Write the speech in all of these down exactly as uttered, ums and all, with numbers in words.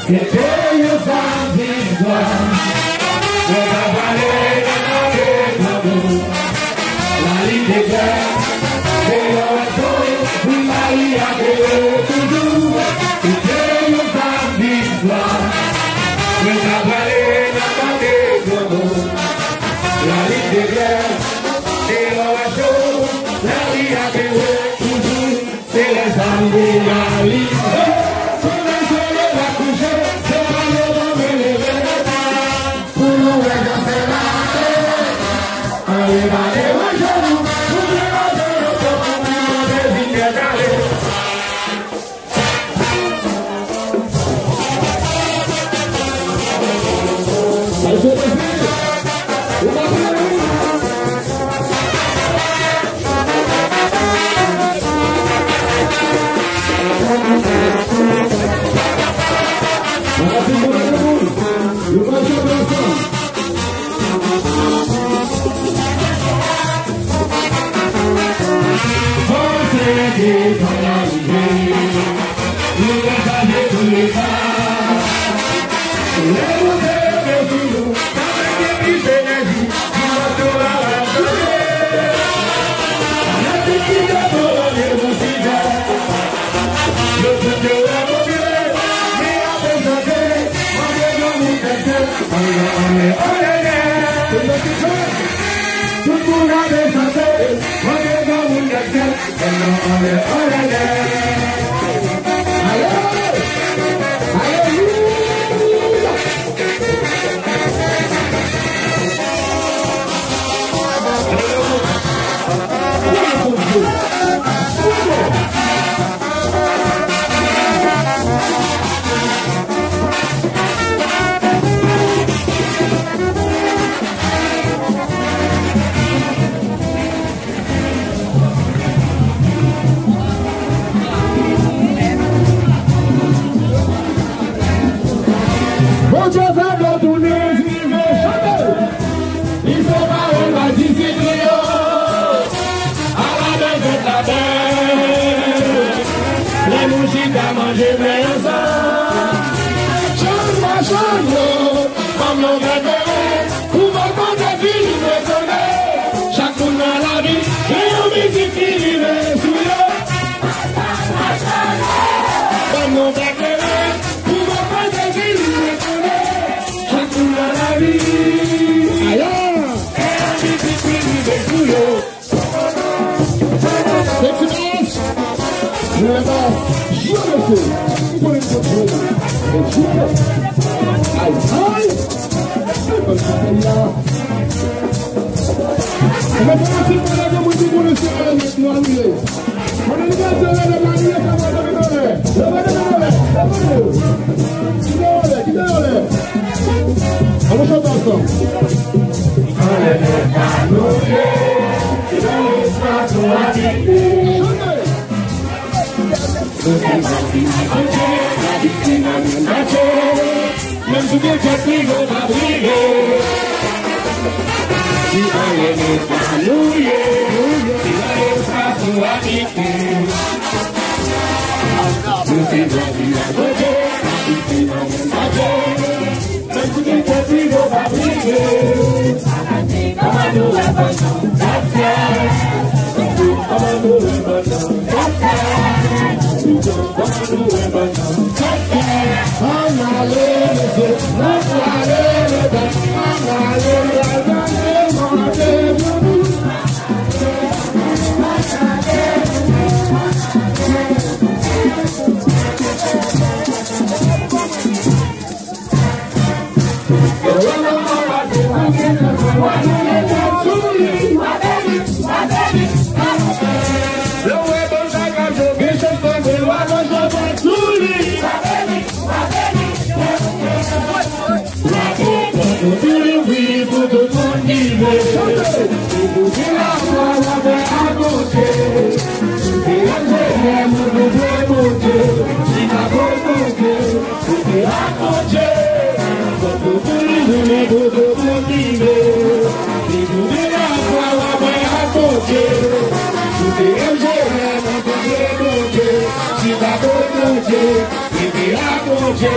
Kite yo sa viv nwa. Mwen ka pale nan mande granmoun. Lalin te klè, deyò a cho, wi, lari a klere toujou. Kite yo sa viv nwa. Mwen ka pale nan mande granmoun. Lalin te klè, deyò a cho, lari a klere toujou. Se lè zam de la li. Pandan solèy la kouche, se pa yo ban mwen leve. Pou nou wè jan fè la. Anyen pa deranje nou. Nou deranje nou tankou piman de vin kè kale. Tout moun ap chante, mande granmoun gade. Bondye fè dlo tounen rive chante. Li fè pawòl la disip li yo. Ala bèl fèt la bèl. Lè nou chita manje men ansanm. Chann machann yo, fanm yo bèbè. Pou mwen konte fini mwen konnen, chak moun nan lavi gen yon mizik ki rive sou yo. Ban nou bèk kleren, pou mwen konte fini mwen konnen, chak moun nan lavi. Aya! Gen yon mizik ki rive sou yo. Sexy Boss. Jwe bas, jwe mesye. Ou konnen nou jwe. Mwen jwe. Ay, ay. Mwen fè yon ti pale de moun ki konnen se ale nèt nou anile. Mwen anniversè ale nèt nou anile, fè mwen leve nan lè. Leve nan lè. Leve nan lè. Kite yo lè, kite yo lè. An nou chante ansanm. Anlè nèt la nou ye, se nan espas nou abite. Chante! Nou se zanmi Bondye, n abite nan menm katye. Menm si gen tèt ki yo pa prive. Si anlè nèt la nou ye, se nan espas nou abite. Nou se zanmi Bondye, n abite nan menm katye. Menm si gen tèt ki yo pa prive. Kòman nou wè pandan n ap fè? Kòman nou wè pandan n ap fè? Kòman nou wè pandan n ap fè? Ann ale, mesye, ann ale, medam, ann ale, ann ale, mande nou. Kote ak Bondye, kote pou li tounen, kote pou li rive. Li tounen lafwa w ap mwen ak Bondye. Si w te M J M, kote Bondye, chita kot Bondye, rete ak Bondye. Paske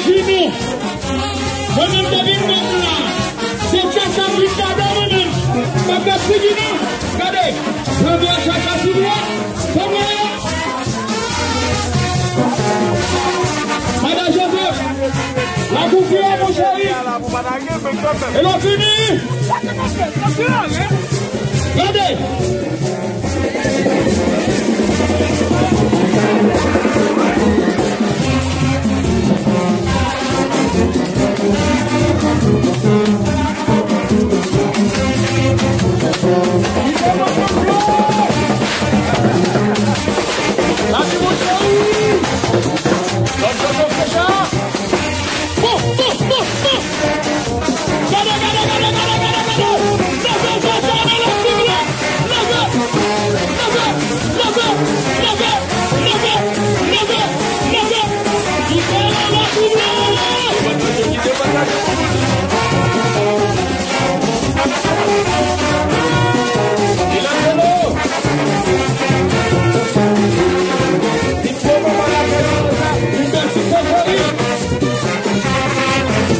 jodi nou, mwen menm depi m vin la, se tchatcha plis gade mwen menm. M ap gad figi nou. Gade, mwen vin tchatcha sou dwat. Fè mwen. Madan Joseph, la koufi a, mon cheri. E lè fini. Gade.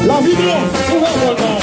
Lavi blan, ouvè vòl nan.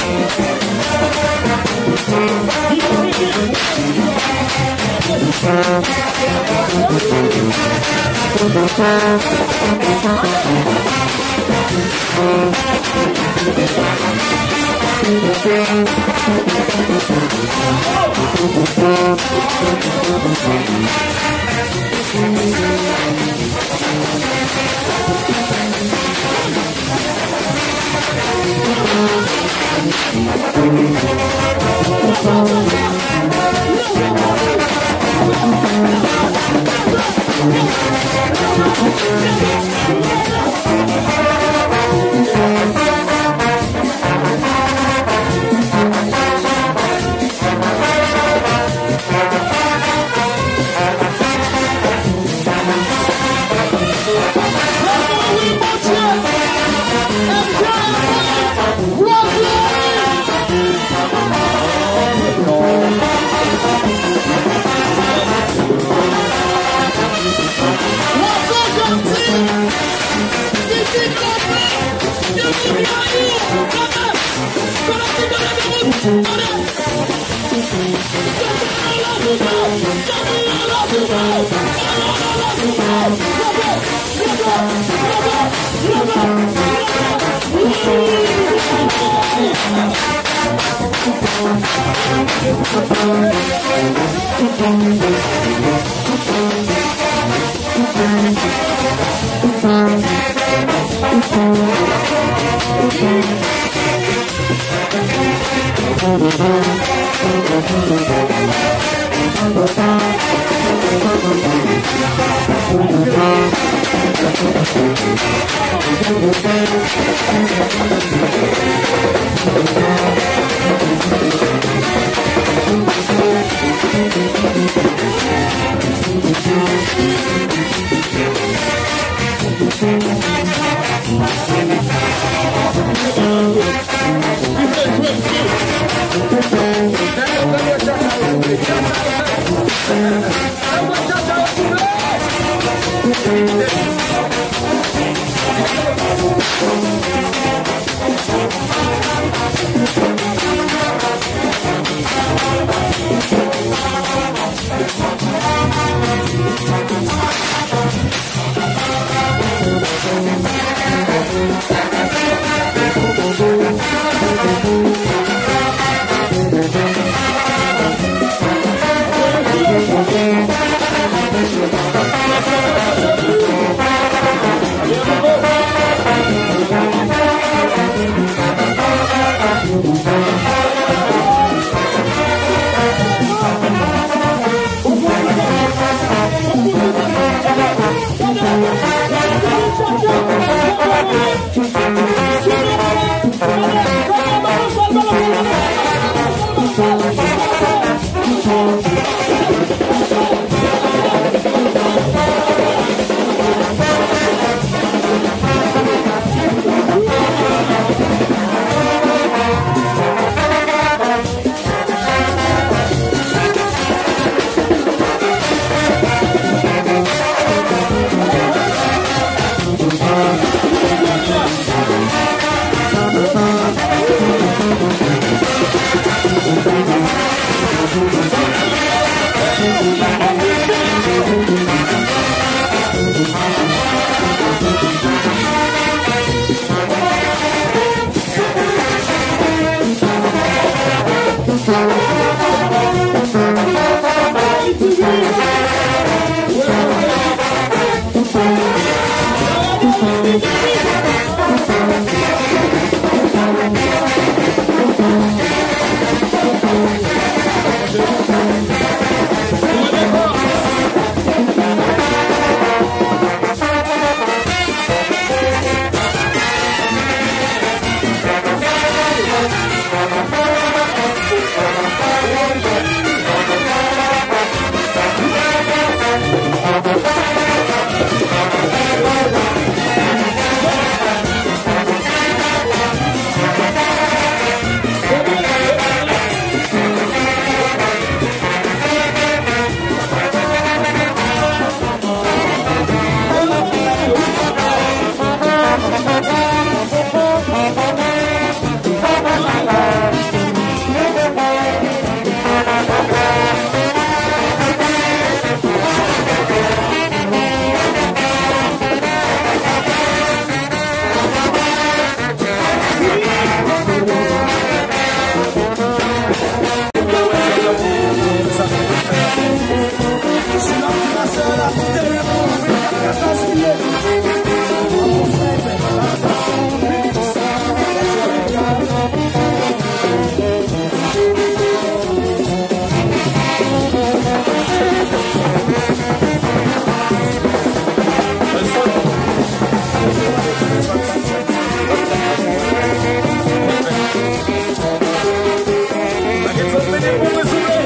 Paket sòs, mennen pou mwen souple.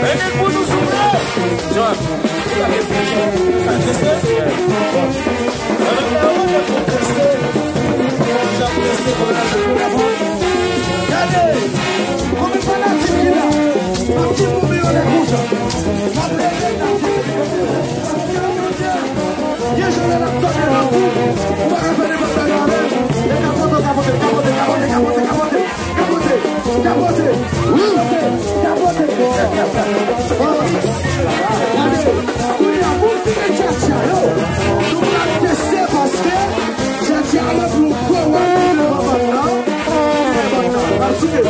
Mennen pou nou souple. John. Gade, konbyen fanatik ki la? M ap di pou milyon lè konsa. M ap leve n ap di. Ye jwenn nan tòt de la kou. Ou pa ka fè nenpòt bagay avè l. E kapote, kapote, kapote, kapote, kapote, kapote. Kapote, kapote. Wi. Kapote, kapote. Gade, kounye a, pou m fini djadja yo, nou pral teste paske djadja yo pran gwo wòl devan bann nan. Bann nan, n ap swiv.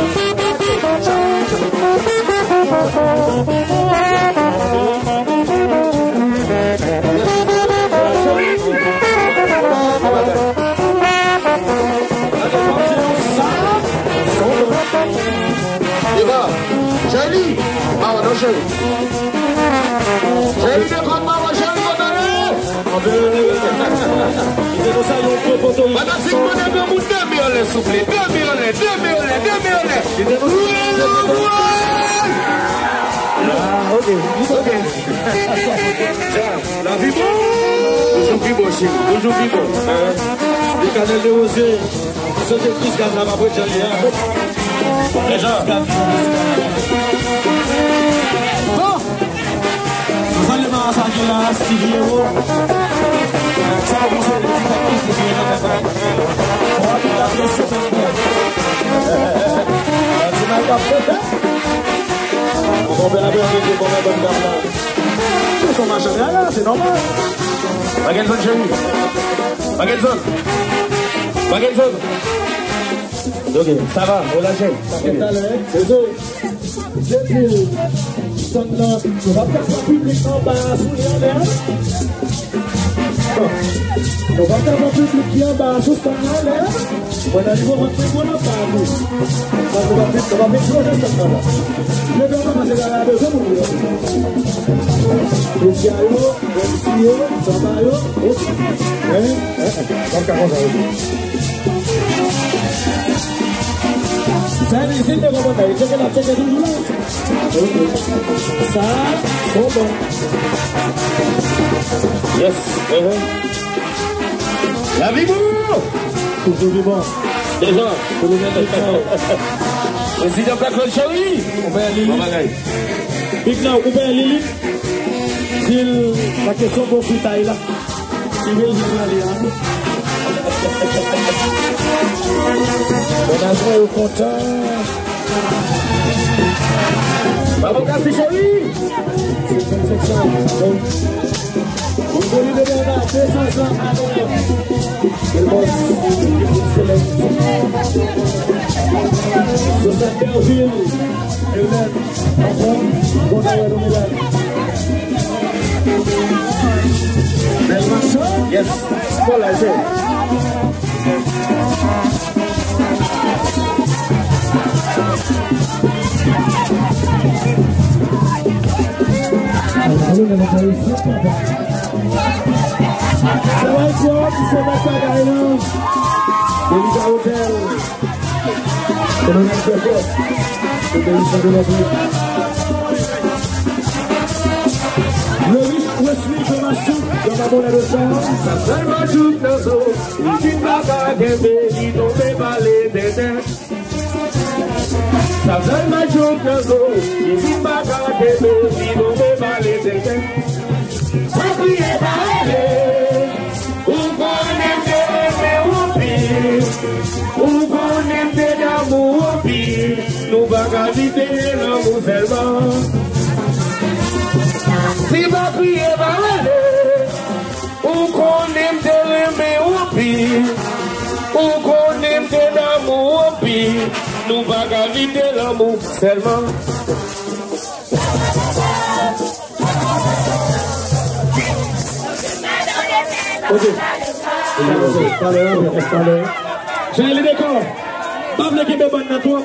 Eva, Chèli, mawa non chèli. Chèli dekonn mawa, chèli konn ale. Fanatik mande granmoun de men anlè souple. De men anlè, de men anlè, de men anlè. Wi, wi, wi. Ah, ok, ok. Lavi bon. Toujou pi bon, cheri. Toujou pi bon. Hein? Le Canal de Rosé. Sote plis gaz la, m ap ret jan li ye a. Bon. Nou salye marasa ki la, Stevie Hero. Sa w panse de ti fèt ki Stevie Hero fè sa? Bon, ann ap sou fèt. Ti Mike ap fete. Bon, bèl aprèmidi, bon, bèl bann dam la. Se son machann la, se nòmal. Pa gen zòn, cheri. Pa gen zòn. Pa gen zòn. Ok, sa va, ou la, cheri? Sa fè talè, hein? Depi zòn nan, nou p ap ka pran piblik anba a sou li anlè, hein? Bon. Nou p ap ka pran piblik ki anba a sou stan nan anlè, hein? Mwen nan nivo vant mwen gwo nan pa tou. Sa nou pa vin, nou pa vin plonje sèt nan la. Leve anba pase la la bezwen moun yo. Medya yo, M C yo, samba yo, oke. Hein? Hein? Hein? Sa ka konsa yo di. Dani, si te konprann, Dani, tcheke la, tcheke toujou la. Ok. Sa, bon, bon. Yes. Uh-huh. Lavi bon. Toujou vivan. Dejan. Pou nou mete fò. Prezidan Black Road Cheri. Ou pè Lili. Bon bagay. Big Now, ou pè Lili. Di l la kesyon bon fritay la. Ki bezwen pale a? Mennaj mwen yo kontan. Bravo, Kasi cheri. Konsolide Bernard, de san zan apre. Bèl bòs, ekip selèk. Joseph Derville, Elmèn, anfòm, kontan wè nou, medam. Bèl macho. Yes. Bon, la, se. Travay pwòp, se mèt bagay la. Delika Hotel. Kolonèl Pèpè. Obeyisant de la vie. Le riche Wesley Thomas Soup, dans ma monnaie de change. Sa sèlman jouk nan zo, li vin pa ka kenbe, li tonbe pale tenten. Sa sèlman jouk nan zo, li vin pa ka kenbe, li tonbe pale tenten. Pa kriye, pa rele, ou konnen m te renmen w anpil, ou konnen m te damou w anpil, nou pa ka viv de lanmou sèlman. Si pa kriye, pa rele, ou konnen m te renmen w anpil, ou konnen m te damou w anpil, nou pa ka viv de lanmou sèlman. Ok. Talè, talè. Jan li dekò. Pa vle kenbe bann nan twòp.